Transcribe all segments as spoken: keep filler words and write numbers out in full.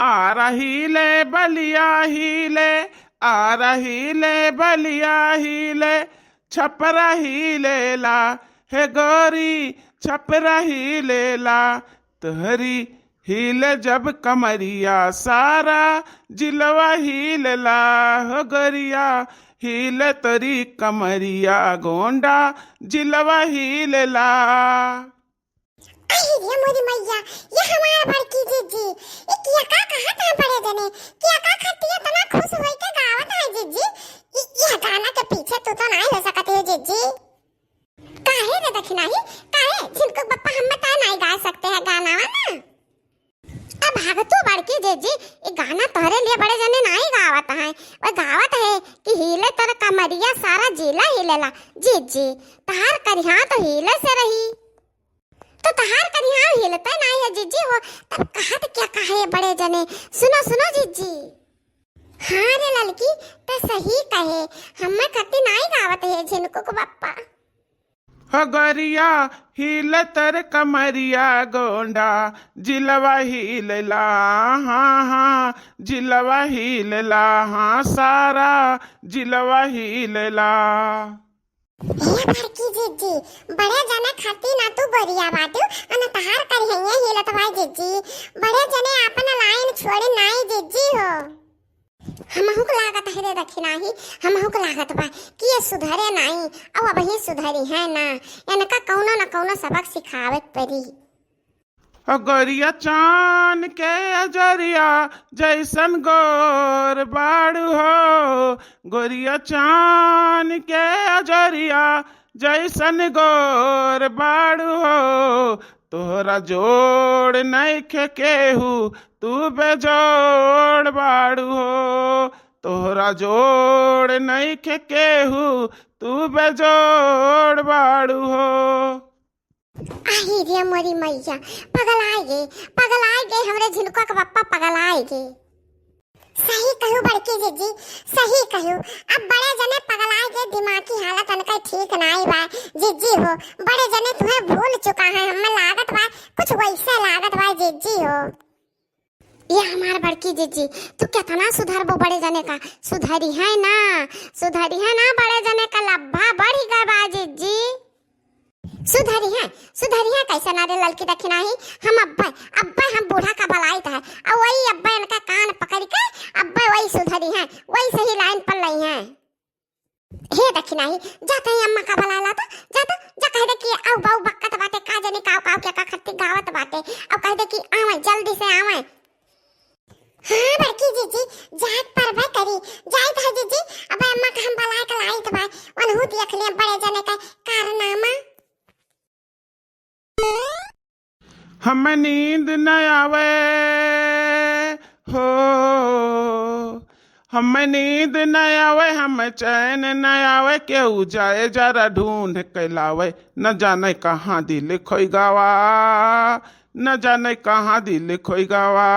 आ रही ले बलिया हिले, आ रही ले बलिया हिले, छपरा हिलेला, हे गोरी छपरा हिलेला। तोहरी हिले जब कमरिया, सारा जिलवा हिलेला, हो गोरिया हिले तोरी कमरिया, गोंडा जिलवा हिलेला। अहि रे मोरी मैया, ये हमार बड़की जिज्जी, ये किया का कहत है बड़े जने, किया का खातिर इतना खुश होई के गावत है जिज्जी? ये, ये गाना के पीछे तू तो नाहीं हो सकत है जिज्जी। काहे रे दखिनाही, काहे? झिनकू बप्पा हम तो नाहीं गा सकते हैं गाना वाना। अब भाग तू बड़की जिज्जी, ये गाना तोहरे लिए बड़े जने नाहीं गावत है, वो गावत है कि हिले तोर कमरिया सारा जिला हिलेला। जिज्जी, तहार करिहा तो हिले से रही। तो तहार करिहा हिलते नाहीं है जिज्जी हो, तब कहत क्या कहे बड़े जने। सुनो, सुनो जिज्जी। हाँ रे ललकी, ते सही कहे, हमें खत्ती नाहीं गावत है झिनकू को बप्पा। हो गोरिया हिले तोर कमरिया, गोंडा जिलवा हिलेला, हाँ हाँ जिलवा हिलेला, हाँ सारा जिलवा हिलेला। हे बड़की जिज्जी, बड़े जने खाती ना तू गोरिया बाटू, अन तहार करिहैया हिलत बाय जिज्जी। बड़े जने आपन लाइन छोड़ी नाई जिज्जी हो। हमहू के लागत है रे दखिनाही, हमहू के लागत बा कि ये सुधरे नाई, अब अबही सुधरी है ना, इनका कौनो न कौनो सबक सिखावे के पड़ी। ओ गोरिया चान के अजरिया जैसन गोर बाड़ू हो, गोरिया चान के अजरिया जैसन गोर बाड़ू हो, तोहरा जोड़ नइखे केहू, तू बेजोड़ बाड़ू हो, तोहरा जोड़ नइखे केहू, तू बेजोड़ बाड़ू हो। आही रे मोरी मैया, पगलाए गे, पगलाए गे, हमरे झिनकुआ के पप्पा पगलाए गे। सही कहू बड़की जिज्जी, सही कहू। अब बड़े जने पगलाए गे, दिमागी हालत अनका ठीक नाई बा जिज्जी हो। बड़े जने तुम्हें भूल चुका है, हमें लागत बा, कुछ वैसे लागत बा जिज्जी हो। ये हमार बड़की जिज्जी, तू केतना सुधरबो बड़े जने का? सुधरी है ना, सुधरी है ना, बड़े जने का लब्भा बढ़ी गए बा जिज्जी। सुधरी है, सुधरी है कैसे ना रे ललकी दखिनाही, हम अब्बे, अब्बे हम बूढ़ा का बलाइत है, और वही अब्बे इनका कान पकड़ के अब्बे वही सुधरी है, वही सही लाइन पर लई है। हे दखिनाही, जाते ही अम्मा का बुला लाता, जाता, जा कह दे कि आऊ बाऊ बक्कत बाटे, का जनी काव काव के का खत्ती गावत बाटे, अब कह दे कि आवे, जल्दी से आवे। हाँ बड़की जिज्जी, जात परबे करी, जाइत है जिज्जी, अब अम्मा का हम बुलाए के लाइत बा, वनहू देख लिया बड़े जने का कारनामा। हमें नींद न आवे हो, हमें नींद न आवे, हमें चैन न आवे, केहू जाए जरा ढूंढ के लावे, न जाने कहाँ दिल खोई गवा, न जाने कहाँ दिल खोई गवा,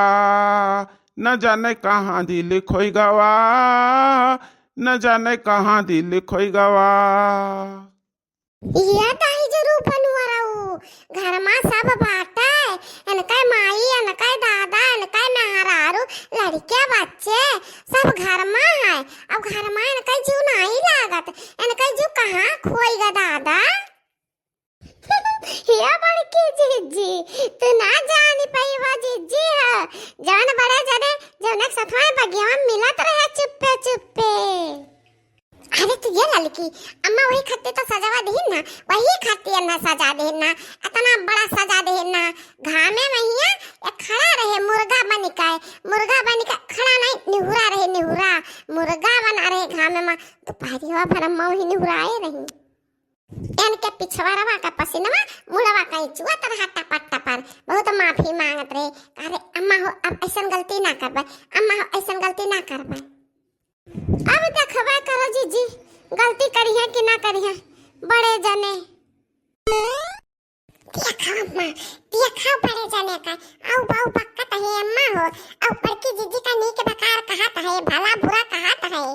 न जाने कहाँ दिल खोई गवा, न जाने कहाँ दिल खोई गवा। ये दाई जरू पनुअरऊ, घर मा सब बाटे, इनके माई, इनके दादा, इनके मेहरारू, लड़के बच्चे, सब घर मा है। अब घर मा इनके जीव नाई लागत, इनके जीव कहाँ खोई गा दादा? हे बड़की जिज्जी, तू ना जानी पइबा जिज्जी है, जौन बड़े जने, जौने सथवा बगिया मा मिलत रहे चुप्पे चुप्पे। अरे तू ये ललकी, अम्मा वही खत्ती तो सजावा दिहिन ना, वही खत्ती अन्ना सजा दिहिन ना, इतना बड़ा सजा दिहिन ना, घामे महिया ये खड़ा रहे मुर्गा बन के, मुर्गा बन के खड़ा नहीं, निहुरा रहे निहुरा, मुर्गा बना रहे घामे मा, दोपहरिया भर अम्मा वही निहुराए रही। इनके पिछवाड़वा का पसीनवा मुड़वा का चुअत रहा टपर टपर, बहुत माफी मांगत रहे, अरे अम्मा हो अब ऐसन गलती ना करबे, अम्मा हो ऐसन गलती ना करबे। अब देखबे करो जिज्जी, गलती करिहे कि ना करिहे बड़े जने। देखा अम्मा, देखा बड़े जने का, आऊ बाऊ बक्कत है अम्मा हो, आऊ बड़की जिज्जी का नीक बेकार कहत है, भला बुरा कहत है।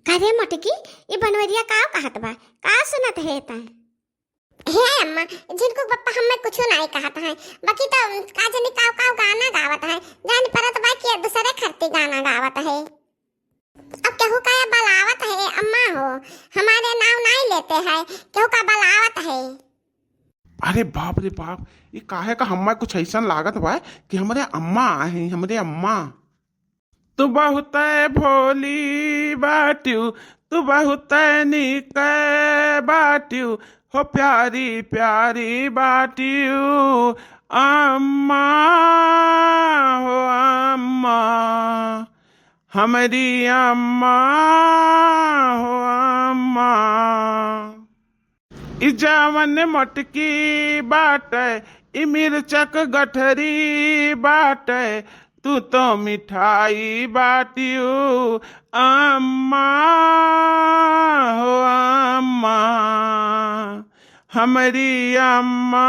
का रे मोटकी, ई बनवरिया काव कहत बा, का सुनत है तैं? हे अम्मा, झिनकू बप्पा हमें कुछो नाई कहत है, बाकी तो का जनी काव काव गाना गावत है, जान परत है, केहू का बलावत है। अरे बाप रे बाप, ये काहे का हम्मा कुछ ऐसन लागत बा कि हमरे अम्मा आए हैं, हमरे अम्मा। तू बहुतै भोली बाट्यू, तू बहुतै नीकै बाट्यू, हो प्यारी प्यारी बाट्यू अम्मा, हो अम्मा, हमरी अम्मा, हो अम्मा। ई जवन मोटकी बाटे, ई मिर्चक गठरी बाटे, तू तो मिठाई बाट्यू अम्मा, हो अम्मा, हमरी अम्मा,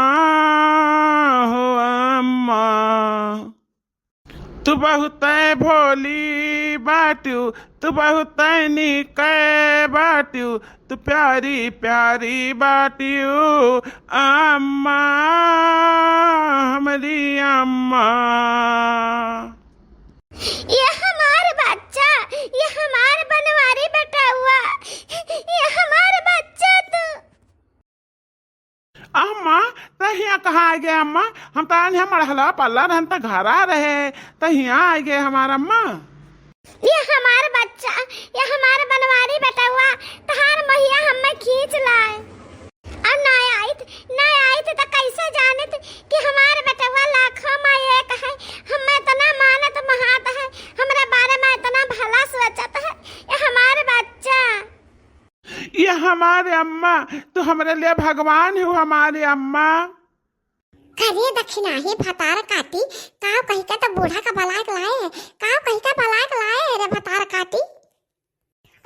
हो अम्मा। तू बहुतै भोली बाट्यू, तू बहुतै नीकै बाट्यू, तू प्यारी प्यारी बाट्यू अम्मा, हमरी अम्मा। ये हमार बच्चा, ये हमार बनवारी बेटउआ, ये हमार बच्चा तू। अम्मा, त हियाँ कहाँ आइ गए अम्मा? हम त आन हियाँ मड़हला पल्ला रहन त घरा रहे, त हियाँ आइ गए हमार अम्मा। ये हमार बच्चा, ये हमार बनवारी बेटउआ, तहार महिया हम्मे खींच लाए। अब ना आइत, ना आइत त कैसे जानित कि हमार बेटउआ लाखों में एक है, हम्मे इतना मानत महात है, हमरे बारे में इतना भला सोचत है। ये हमार बच्चा। ये हमारे अम्मा, तू हमरे लिए भगवान हो हमारे अम्मा। का रे दखिनाही भतार काटी, काव कहि के त बूढ़ा का बलाय के लाए है, काव कहि के बलाय के लाए है रे भतार काटी।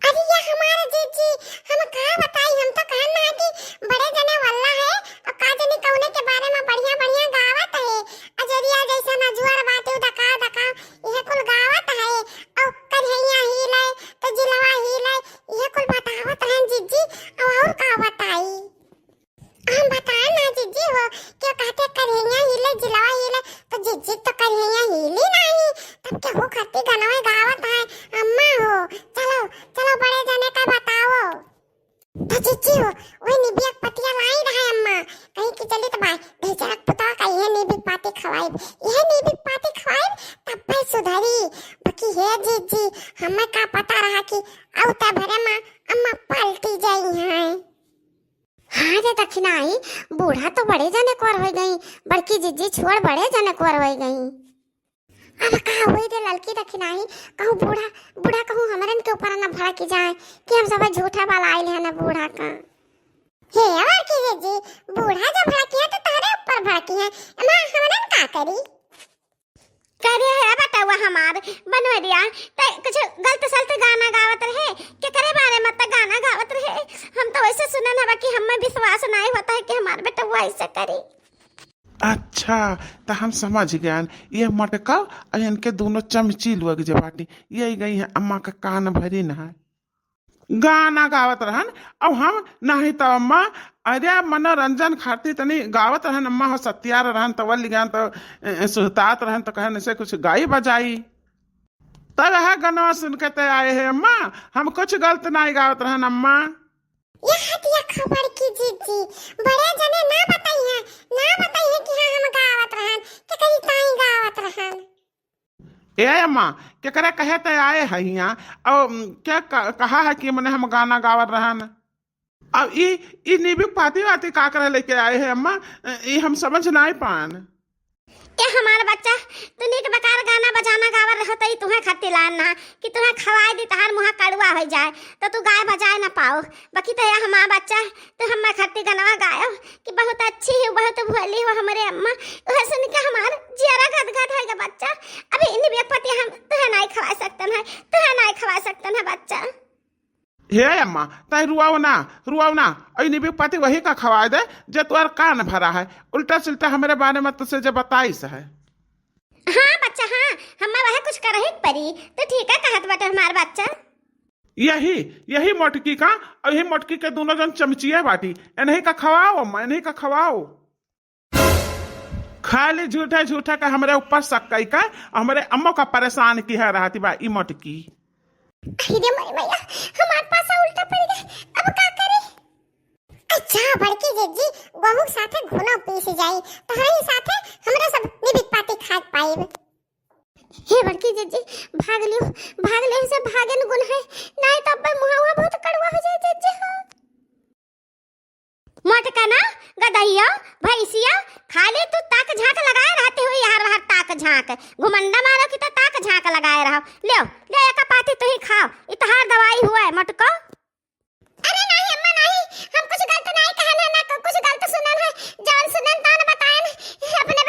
अरे ये हमारे जीजी, हम का बताई, हम तो कहन ना कि बड़े जने वल्ला है, और का जनी कउने के बारे में बढ़िया बढ़िया गावत है, अजरिया जैसन अजुअर बाटे, दका दका, यह कुल गावत है, और कन्हैया हिले, तो जिलवा हिले, यह कुल बतावत रहन जीजी, और, और का बताई? हम बताए ना जीजी हो, क्यों कहते कन्हैया हिले, जिलवा हिले, तो जीजी तो कन्हैया हिली नहीं, तब केहू खत्ती गनवे गावत है, अम्मा हो, चलो, चलो बड़े जने का बताओ। तो जीजी हो, वही निबिया के पतिया लाई रहे अम्मा, कहीं कि चली तो भाई, भेजरक पुतवा का यह नीबिक पाती खवाइब, यह नीबिक पाती खवाइब, तब भाई सुधरी, बाकी हे जीजी, हमें का पता रहा कि आउते भरे माँ अम्मा पलटी जाई हैं। हाँ रे दखिनाही, बूढ़ा तो बड़े जने कोर होइ गई, बड़की जीजी छोड़ बड़े जने कोर होइ गई। अब का होई रे ललकी दखिनाही, कहूँ बूढ़ा, बूढ़ा कहूँ हमरन के ऊपर न भड़क जाए कि हम सब झूठा बलाइल है ना बूढ़ा का। हे बड़की जीजी, बूढ़ा जब भड़की है तो तोहरे ऊपर भड़की है, एमा हमरन का करी? करे है बेटउआ हमार बनवरिया, त कुछ गलत सलत गाना गावत रहे, केकरे बारे में त गाना गावत रहे। हम तो वैसे सुनन हवा कि हमें विश्वास नहीं होता है कि हमार बेटउआ ऐसे करे। अच्छा, त हम समझ गए, ये मटका और इनके दोनों चमची लोग जे बाटी, ये गई है अम्मा का कान भरी न है। गाना गावत रहन, अब हम नहीं तो अम्मा, अरे मनोरंजन खातिर तनी गावत रहन अम्मा हो, सत्यार रहन तो वल ज्ञान तो, ए, सुहतात रहन तो कहन इसे कुछ गाई बजाई। तब यह गनवा सुन के ते आए हैं अम्मा, हम कुछ गलत नहीं गावत रहन अम्मा। यह हटिया खबर की जीजी, बड़े जने ना बताई है, ना बताई है कि हाँ हम गावत रहन, कि कहीं ताई गावत रहन। ए अम्मा, केकरे कहे ते आए है हियाँ? और, उम, क्या क-, कहा है कि मने हम गाना गावत रहन? अब ई, ई नीबिक पाती वाती का करे लेके आए है अम्मा? ई हम समझ नाई पान। ए हमार बच्चा, तू नीक बेकार गाना बजाना गावत रहो त ई तुहे खातिर लान ना, कि तुहे खवाए दी, तहार मुँह कड़ुआ हो जाए, तो तू गाए बजाए ना पाओ। बाकी तो ए हमार बच्चा, तू हमार खातिर गनवा गायो कि बहुत अच्छी हो, बहुत भोली हो हमरे अम्मा। वह सुन के हमार जियरा गदगद होइगा बच्चा। अभी इन बेपति हम तुहे नाई खवा सकतन है, तुहे नाई खवा सकतन है बच्चा। हे अम्मा, तै रुआओ ना, रुआओ ना। अई नीबिक पाती वही का खवाए दे, जे तोर कान भरा है। उल्टा सिल्टा हमरे बारे में तुसे जे बताइस है। हाँ बच्चा, हाँ, हमें वह कुछ करही के परी। तू ठीक है कहत बाटे हमार बच्चा। यही, यही मोटकी का और यही मोटकी के दोनों जन चमचिया बाटी। इन्हीं का खवाओ अम्मा, इन्हीं का खवाओ। खाली झूठा झूठा का हमरे ऊपर शक कई का, हमरे अम्मो का परेशान किहे रहती बा ई मोटकी। अरे मोरी मैया, हमार पासा उल्टा पड़ गए, अब का करी? जा बड़की जिज्जी, गोहूँ के साथे घुनो पीस जाई, तोहरे ही साथे हमरा सब निबित पाती खाए पाइब। हे बड़की जिज्जी, भाग लियो, भाग लियो, से भागे न गुन है, नाहीं तो अब मुहावा बहुत कड़वा हो जाए जिज्जी हो। मोटकना, गदहिया, भैंसिया, खाली तू ताक झांक लगाए रहती हुई, हर हर ताक झांक, घुमंडा मारो कि तो ताक झांक लगाए रहो। ले, ले एक पाती तू ही खाओ, इतहार दवाई हुआ है मोटको। अरे नाहीं अम्मा नाहीं, हम कुछ गलत नाहीं कहन है, ना कु-, कुछ गलत सुनन है, जौन सुनन तौन बताएन, अपने